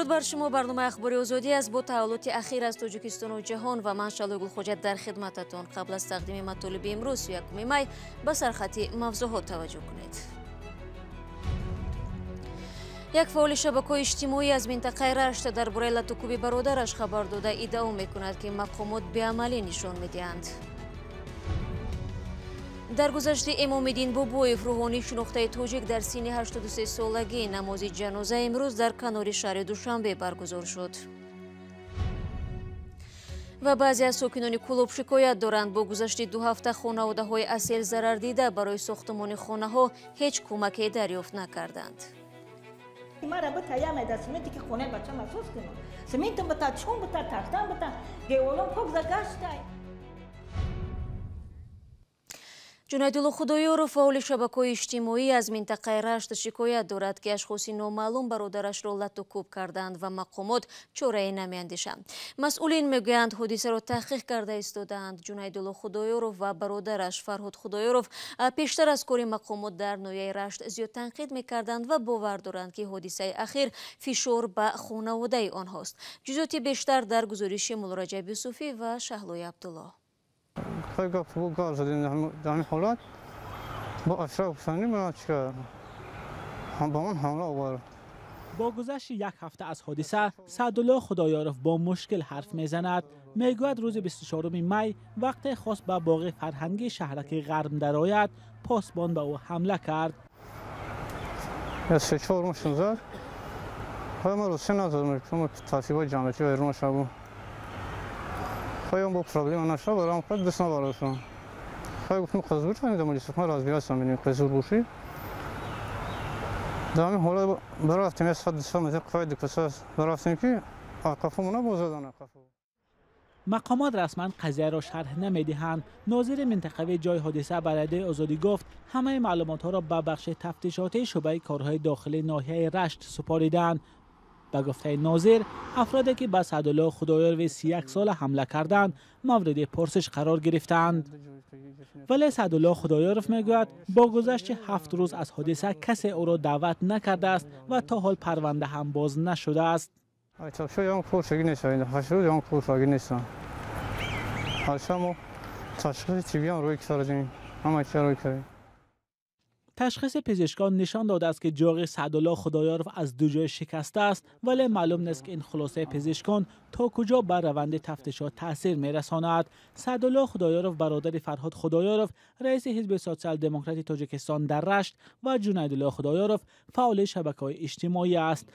Дуруд бар шумо. Барномаи Ахбори Озодӣ аст бо таҳаввулоти ахир аз Тоҷикистону ҷаҳон ва ман Шалои Гулхоҷа дар хидмататон. Қабл аз тақдими матолиби имрӯз, 1 май, ба сархати мавзӯъҳо таваҷҷӯҳ кунед. Як фаъоли шабакаҳои иҷтимоӣ аз минтақаи Рашт дар бораи латукӯби бародараш хабар дода иддао мекунад, ки мақомот беамалӣ нишон медиҳанд. Дар гузашти Эмомиддин Бобоев, рӯҳонии шинохтаи тоҷик, дар синни 83 солагӣ, намози ҷаноза имрӯз дар канори шаҳри Душанбе баргузор шуд. Ва баъзе аз сокинони Кӯлоб шикоят доранд, бо гузашти 2 ҳафта хонаводаҳои асел зарардида барои сохтумони хонаҳо ҳеҷ кӯмаке дарёфт накарданд. Мара бита ямеда сименте ки хонаи бачам асос кунам. Симентам бита, чун бита, тахтам бита, деволом пок загаштай. Ҷунайдулло Худоёров, фаъоли шабакаҳои иҷтимоӣ аз минтақаи Рашт, шикоят дорад, ки ашхоси номаълум бародарашро латукӯб карданд ва мақомот чорае намеандешанд. Масъулин мегӯянд, ҳодисаро таҳқиқ карда истодаанд. Ҷунайдулло Худоёров ва бародараш Фарҳод Худоёров пештар аз кори мақомот дар ноҳияи Рашт зиёд танқид мекарданд ва бовар доранд, ки ҳодисаи ахир фишор ба хонаводаи онҳост. Ҷузъиёти бештар дар гузориши Муллораҷаб Юсуфӣ ва Шаҳлои Абдулло. Гап задем дар ҳамин ҳолат бо Ашраф Ҳусайнӣ ба ман ҳамла овард. Бо гузашти як ҳафта аз ҳодиса Саъдулло Худоёров бо мушкил ҳарф мезанад. Мегӯяд, рӯзи 24 май вақте хост ба боғи фарҳангии шаҳраки Ғарм дарояд, посбон ба ӯ ҳамла кард. 3-4 мушт зад. Ман русия назадам, тасибои ҷамъиятӣ вайрон шабу. Хай бо проблема нашла, барам хай дӯст набарашам. Хай гуфтам, қазбур фаҳмидам, ман разбираться менем, қазбур бошӣ. Дар ҳамин ҳолат барафтем, 100-200 метр қафои дукаса барафтем, ки қафомона боз задан қафо. Мақомот расман қазияро шарҳ намедиҳанд. Нозири минтақавии ҷои ҳодиса ба Радиои Озодӣ гуфт, ҳамаи маълумотҳоро ба бахши тафтишотии шӯъбаи корҳои дохилии ноҳияи Рашт супориданд. Ба гуфтаи нозир, афроде ки ба Саъдулло Худоёрови 31 сола ҳамла карданд, мавриди пурсиш қарор гирифтаанд. Вале Саъдулло Худоёров мегӯяд, бо гузашти 7 рӯз аз ҳодиса касе ӯро даъват накардааст ва то ҳол парванда ҳам боз нашудааст. Ташхиси пизишкон нишон додааст, ки ҷоғи Саъдулло Худоёров аз 2 ҷой шикастааст, вале маълум нест, ки ин хулосаи пизишкон то куҷо ба раванди тафтишот таъсир мерасонад. Саъдулло Худоёров бародари Фарҳод Худоёров, раиси ҳизби Социал-демократи Тоҷикистон дар Рашт, ва Ҷунайдулло Худоёров, фаъоли шабакаҳои иҷтимоӣ аст.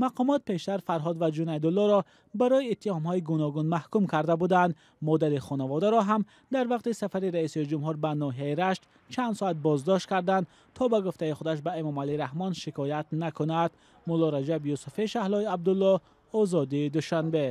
Мақомот пештар Фарҳод ва Ҷунайдуллоро барои иттиҳомҳои гуногун маҳкум карда буданд. Модари хонаводаро ҳам дар вақти сафари раиси ҷумҳур ба ноҳияи Рашт чанд соат боздошт карданд, то ба гуфтаи худаш ба Эмомалӣ Раҳмон шикоят накунад. Муллораҷаб Юсуфӣ, Шаҳлои Абдулло, Озодӣ, Душанбе.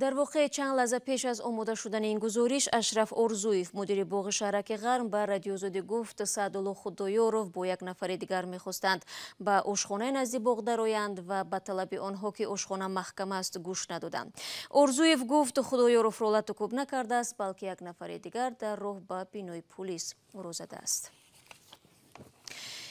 Дар воқеъ, чанд лаҳза пеш аз омода шудани ин гузориш, Ашраф Орзуев, мудири боғи шаҳраки Ғарм, ба Радиои Озодӣ гуфт, Саъдулло Худоёров бо як нафари дигар мехостанд ба ошхонаи назди боғ дароянд ва ба талаби онҳо, ки ошхона маҳкам аст, гӯш надоданд. Орзуев гуфт, Худоёровро латукӯб накардааст, балки як нафари дигар дар роҳ ба бинои пулис ӯро задааст.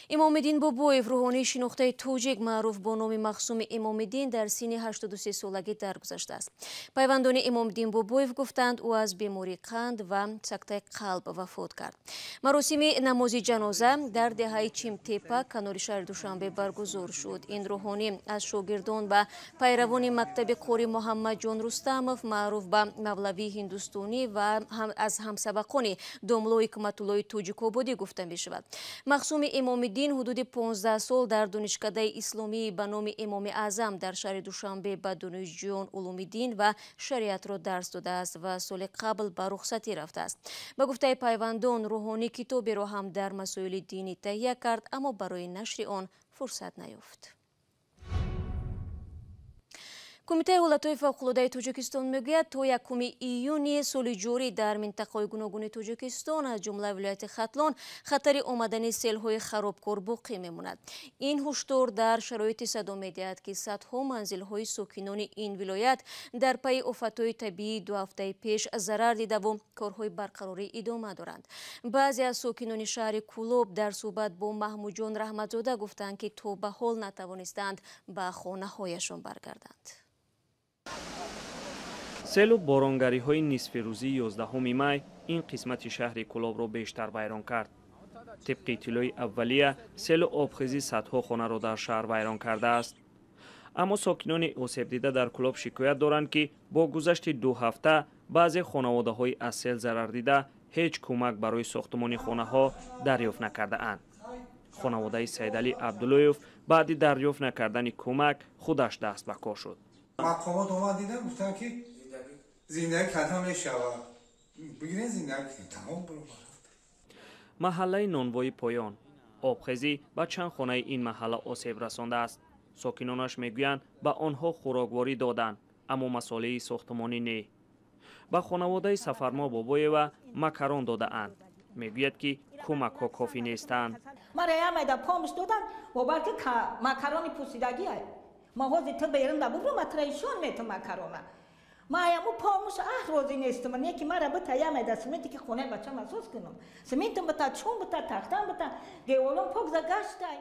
Имомиддин Бобоев, рӯҳонии шинохтаи тоҷик, маъруф бо номи махсуми Имомиддин, дар синни 83 солагӣ даргузаштааст. Пайвандони Имомиддин Бобоев гуфтанд, ӯ аз бемории қанд ва сактаи қалб вафот кард. Маросими намози ҷаноза дар деҳаи Чимтепа канори шаҳри Душанбе баргузор шуд. Ин рӯҳонӣ аз шогирдон ба пайравони мактаби қори Муҳаммадҷон Рустамов, маъруф ба мавлавии ҳиндустонӣ, ва аз ҳамсабақони домлои Ҳикматуллои Тоҷикободӣ гуфта мешавад. Махсуми Имомиддин ҳудуди 15 сол дар донишкадаи исломии ба номи Имоми Аъзам дар шаҳри Душанбе ба донишҷӯён улуми дин ва шариатро дарс додааст ва соли қабл ба рухсатӣ рафтааст. Ба гуфтаи пайвандон, рӯҳонӣ китоберо ҳам дар масоили динӣ таҳия кард, аммо барои нашри он фурсат наёфт. Кумитаи ҳолатҳои фавқулодаи Тоҷикистон мегӯяд, то 1 июни соли ҷорӣ дар минтақаҳои гуногуни Тоҷикистон, аз ҷумла вилояти Хатлон, хатари омадани селҳои харобкор боқӣ мемонад. Ин ҳушдор дар шароите садо медиҳад, ки садҳо манзилҳои сокинони ин вилоят дар пайи офатҳои табиии 2 ҳафтаи пеш зарар дидаву корҳои барқарорӣ идома доранд. Баъзе аз сокинони шаҳри Кӯлоб дар суҳбат бо Маҳмудҷон Раҳматзода гуфтанд, ки то ба ҳол натавонистанд ба хонаҳояшон баргарданд. Селу боронгариҳои нисфирӯзии 11 май ин қисмати шаҳри Кӯлобро бештар вайрон кард. Тибқи иттилои аввалия, селу обхезӣ садҳо хонаро дар шаҳр вайрон кардааст. Аммо сокинони осебдида дар Кӯлоб шикоят доранд, ки бо гузашти 2 ҳафта баъзе хонаводаҳои аз сел зарардида ҳеҷ кӯмак барои сохтумони хонаҳо дарёфт накардаанд. Хонаводаи Саидалӣ Абдуллоев баъди дарёфт накардани кӯмак худаш даст ба кор шуд. Мақомот омад, дидам, гуфтанд, ки зиндагӣ карда мешавад, бигирен зиндагӣ кунед, тамом баробар. Маҳаллаи Нонвои Поён. Обхезӣ ба чанд хонаи ин маҳалла осеб расондааст. Сокинонаш мегӯянд, ба онҳо хӯрокворӣ доданд, аммо масолеҳи сохтмонӣ не. Ба хонаводаи Сафармо Бобоева макарон додаанд. Мегӯяд, ки кӯмакҳо кофӣ нестанд. Мара ямайда помш доданд, бовар ки макарони пусидагиай. Ма ҳозир ту берун да бубру, ма тра ишон мету макарона. Ма аяму помуш аҳ розӣ нестам, не ки мара бита ямайда сименте ки хонаи бачам асос кунам. Симентам бита, чун бита, тахтам бита, деволон пок за гаштай.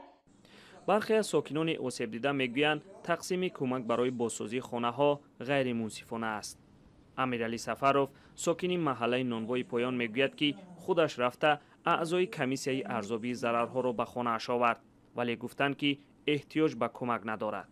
Бархе аз сокинони осебдида мегӯянд, тақсими кӯмак барои бозсозии хонаҳо ғайримунсифона аст. Амиралӣ Сафаров, сокини маҳаллаи Нонвои Поён, мегӯяд, ки худаш рафта аъзои комиссияи арзёбии зарарҳоро ба хонааш овард, вале гуфтанд, ки эҳтиёҷ ба кӯмак надорад.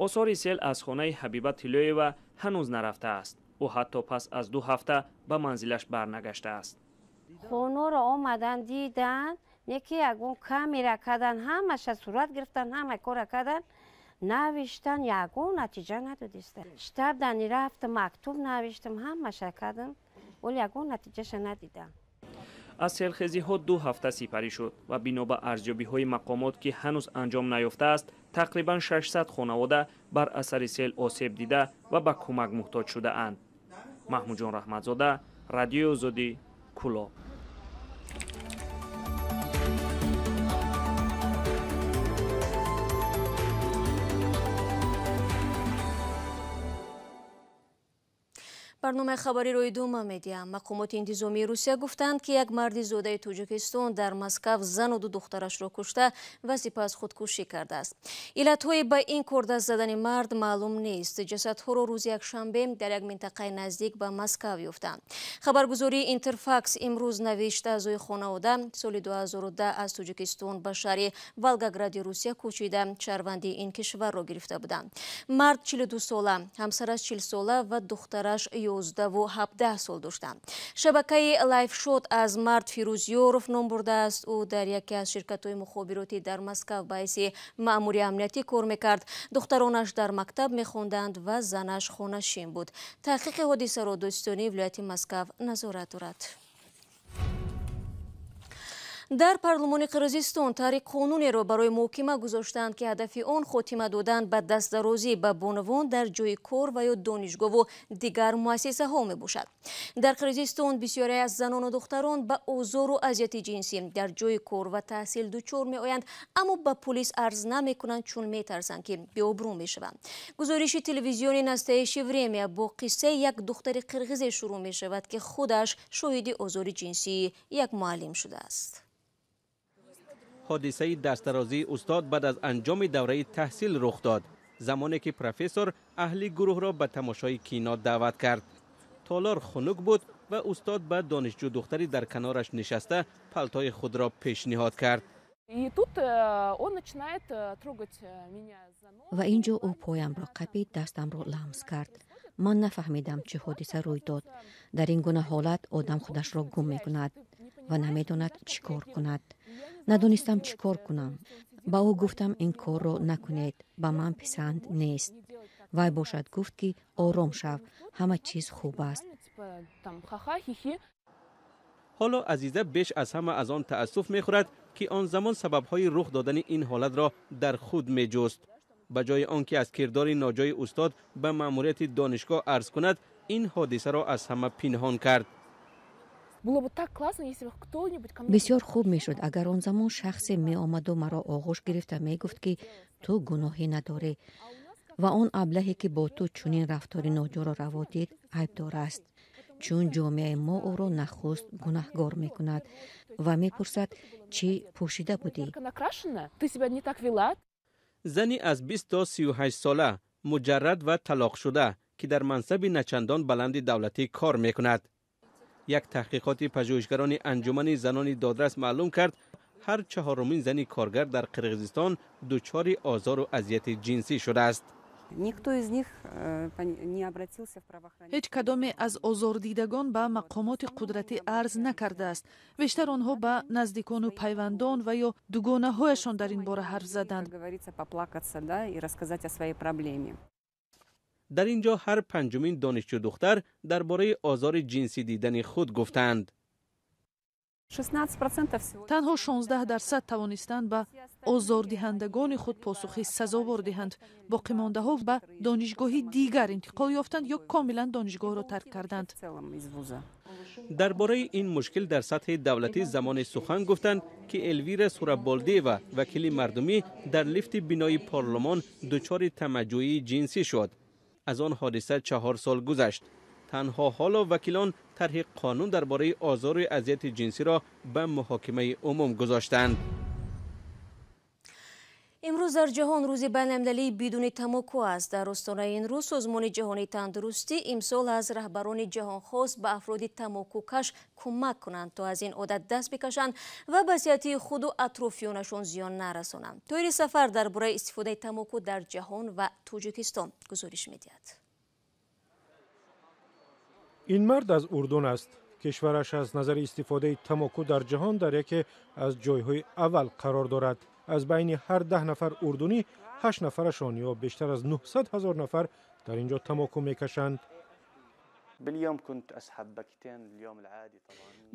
Осори сел аз хонаи Ҳабиба Тиллоева ҳанӯз нарафтааст. Ӯ ҳатто пас аз 2 ҳафта ба манзилаш барнагаштааст. Хонаро омадан дидан, не ки ягон камера кардан, ҳамаша сурат гирифтан, ҳама кора кардан, навиштан, ягон натиҷа надодистан. Штаб дани рафтам, мактуб навиштам, ҳамаша кардам, вале ягон натиҷаша надидам. Аз селхезиҳо 2 ҳафта сипарӣ шуд ва бино ба арзёбиҳои мақомот, ки ҳанӯз анҷом наёфтааст, тақрибан 600 хонавода бар асари сел осеб дида ва ба кӯмак муҳтоҷ шудаанд. Маҳмудҷон Раҳматзода, Радиои Озодӣ, Кӯлоб. Барномаи хабариро идома медиҳам. Мақомоти интизомии Русия гуфтанд, ки як марди зодаи Тоҷикистон дар Москав зану 2 духтарашро кушта ва сипас худкушӣ кардааст. Иллатҳои ба ин кор даст задани мард маълум нест. Ҷасадҳоро рӯзи якшанбе дар як минтақаи наздик ба Москав ёфтанд. Хабаргузории Интерфакс имрӯз навишт, аъзои хонавода соли 2010 аз Тоҷикистон ба шаҳри Волгогради Русия кӯчида, шаҳрвандии ин кишварро гирифта буданд. Мард 42 сола, ҳамсараш 40 сола ва духтараш 11 ва 17 сол доштанд. Шабакаи Лайфшот аз мард Фирӯз Ёров ном бурдааст. Ӯ дар яке аз ширкатҳои мухобиротӣ дар Москав ба ҳайси маъмури амниятӣ кор мекард. Духтаронаш дар мактаб мехонданд ва занаш хонашин буд. Таҳқиқи ҳодисаро додситонии вилояти Москав назорат дорад. Дар парлумони Қирғизистон таҳрири қонунеро барои муҳокима гузоштанд, ки ҳадафи он хотима додан ба дастдарозӣ ба бонувон дар ҷои кор ва ё донишгоҳу дигар муассисаҳо мебошад. Дар Қирғизистон бисёре аз занону духтарон ба озору азияти ҷинсӣ дар ҷои кор ва таҳсил дучор меоянд, аммо ба пулис арз намекунанд, чун метарсанд, ки беобрӯ мешаванд. Гузориши телевизиони Настоящее время бо қиссаи як духтари қирғизе шурӯъ мешавад, ки худаш шоҳиди озори ҷинсии як муаллим шудааст. Ҳодисаи дастдарозии устод баъд аз анҷоми давраи таҳсил рух дод, замоне ки профессор аҳли гурӯҳро ба тамошои кино даъват кард. Толор хунук буд ва устод ба донишҷӯ духтари дар канораш нишаста палтои худро пешниҳод кард. Ва ин ҷо ӯ поямро қапид, дастамро ламс кард. Ман нафаҳмидам, чӣ ҳодиса рӯй дод. Дар ин гуна ҳолат одам худашро гум мекунад ва намедонад чӣ кор кунад. Надонистам чӣ кор кунам. Ба ӯ гуфтам, ин корро накунед, ба ман писанд нест. Вай бошад гуфт, ки ором шав, ҳама чиз хуб аст. Ҳоло Азиза беш аз ҳама аз он таассуф мехӯрад, ки он замон сабабҳои рух додани ин ҳолатро дар худ меҷуст. Ба ҷои он ки аз кирдори ноҷои устод ба маъмурияти донишгоҳ арз кунад, ин ҳодисаро аз ҳама пинҳон кард. Бисёр хуб мешуд, агар он замон шахсе меомаду маро оғӯш гирифта мегуфт, ки ту гуноҳе надорӣ ва он аблаҳе, ки бо ту чунин рафтори ноҷоро раво дид, айбдор аст, чун ҷомеаи мо ӯро нахуст гунаҳгор мекунад ва мепурсад, чӣ пӯшида будӣ. Зани аз 20 то 38 сола, муҷаррад ва талоқшуда, ки дар мансаби начандон баланди давлатӣ кор мекунад. Як таҳқиқоти пажӯҳишгарони анҷумани занони додрас маълум кард, ҳар чаҳорумин зани коргар дар Қирғизистон дучори озору азияти ҷинсӣ шудааст. Ҳеҷ кадоме аз озордидагон ба мақомоти қудратӣ арз накардааст. Бештар онҳо ба наздикону пайвандон ва ё дугонаҳояшон дар ин бора ҳарф заданд. Дар ин ҷо ҳар панҷумин донишҷӯ духтар дар бораи озори ҷинсӣ дидани худ гуфтаанд. Танҳо 16% тавонистанд ба озордиҳандагони худ посухи сазовор диҳанд. Боқимондаҳо ба донишгоҳи дигар интиқол ёфтанд ё комилан донишгоҳро тарк карданд. Дар бораи ин мушкил дар сатҳи давлатӣ замоне сухан гуфтанд, ки Элвира Сураболдиева, вакили мардумӣ, дар лифти бинои парлумон дучори тамаҷҷӯии ҷинсӣ шуд. Аз он ҳодиса 4 сол гузашт. Танҳо ҳоло вакилон тарҳи қонун дар бораи озору азияти ҷинсиро ба муҳокимаи умум гузоштанд. Имрӯз дар ҷаҳон рӯзи байналмилалии бидуни тамоку аст. Дар остонаи ин рӯз Созмони ҷаҳонии тандурустӣ имсол аз раҳбарони ҷаҳон хост ба афроди тамокукаш кӯмак кунанд, то аз ин одат даст бикашанд ва ба сиҳатии худу атрофиёнашон зиён нарасонанд. Тоҳири Сафар дар бораи истифодаи тамоку дар ҷаҳон ва Тоҷикистон гузориш медиҳад. Ин мард аз Урдун аст. Кишвараш аз назари истифодаи тамоку дар ҷаҳон дар яке аз ҷойҳои аввал қарор дорад. Аз байни ҳар 10 нафар урдунӣ, 8 нафарашон ё бештар аз 900 ҳазор нафар дар ин ҷо тамоку мекашанд.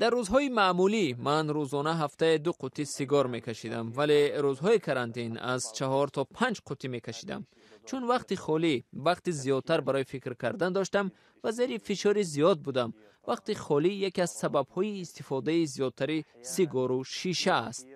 Дар рӯзҳои маъмулӣ ман рӯзона ҳафтае 2 қуттӣ сигор мекашидам, вале рӯзҳои карантин аз 4 то 5 қуттӣ мекашидам, чун вақти холӣ, вақти зиёдтар барои фикр кардан доштам ва зери фишори зиёд будам. Вақти холӣ яке аз сабабҳои истифодаи зиёдтари сигору шиша аст.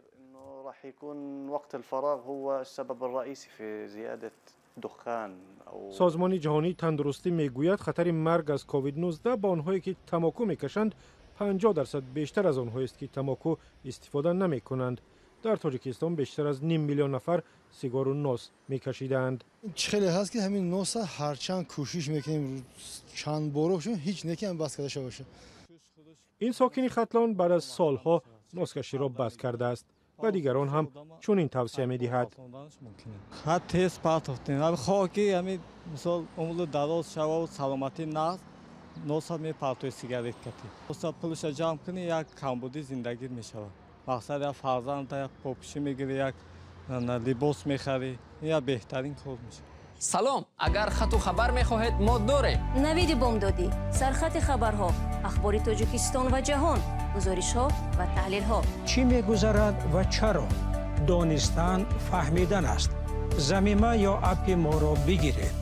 Созмони ҷаҳонии тандурустӣ мегӯяд, хатари марг аз COVID-19 ба онҳое, ки тамоку мекашанд, 50% бештар аз онҳоест, ки тамоку истифода намекунанд. Дар Тоҷикистон бештар аз 5 миллион нафар сигору нос мекашидаанд. Чӣ хеле ҳаст, ки ҳамин носа ҳарчанд кӯшиш мекунем, чанд боро ҳеҷ некиам бас карда шавад. Ин сокини Хатлон баъд аз солҳо носкаширо бас кардааст ва дигарон ҳам чунин тавсия медиҳад. Ҳа тез партофтем. Хоҳ ки ҳамин мисол умру дароз шавад, саломатӣ нағз, носа мепартои сигарет кати. Носа пулша ҷамъ кунӣ, як камбудӣ зиндагӣ мешавад. Мақсад як фарзанд, як попӯшӣ мегирӣ, як либос мехарӣ, ин як беҳтарин кор мешавад. Салом, агар хату хабар мехоҳед, мо дорем. Навиди бомдодӣ, сархати хабарҳо, ахбори Тоҷикистон ва ҷаҳон, гузоришҳо ва таҳлилҳо. Чӣ мегузарад ва чаро? Донистан фаҳмидан аст. Замима ё аппи моро бигиред.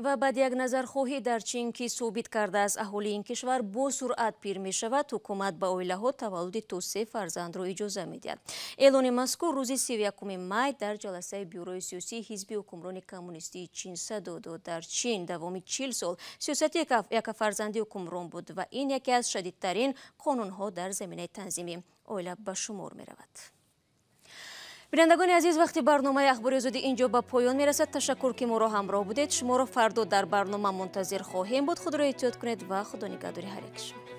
Ва баъд як назархоҳӣ дар Чин, ки собит кардааст аҳолии ин кишвар бо суръат пир мешавад, ҳукумат ба оилаҳо таваллуди то 3 фарзандро иҷоза медиҳад. Эълони мазкур рӯзи 31 май дар ҷаласаи бюрои сиёсии ҳизби ҳукмрони коммунистии Чин садо дод. Дар Чин давоми 40 сол сиёсати якафарзандӣ ҳукмрон буд ва ин яке аз шадидтарин қонунҳо дар заминаи танзими оила ба шумор меравад. Бинандагони азиз, вақти барномаи Ахбори Озодӣ инҷо ба поён мерасад. Ташаккур, ки моро ҳамроҳ будед. Шуморо фардо дар барнома мунтазир хоҳем буд. Худро эҳтиёт кунед ва худо нигаҳдори ҳар яки шумо.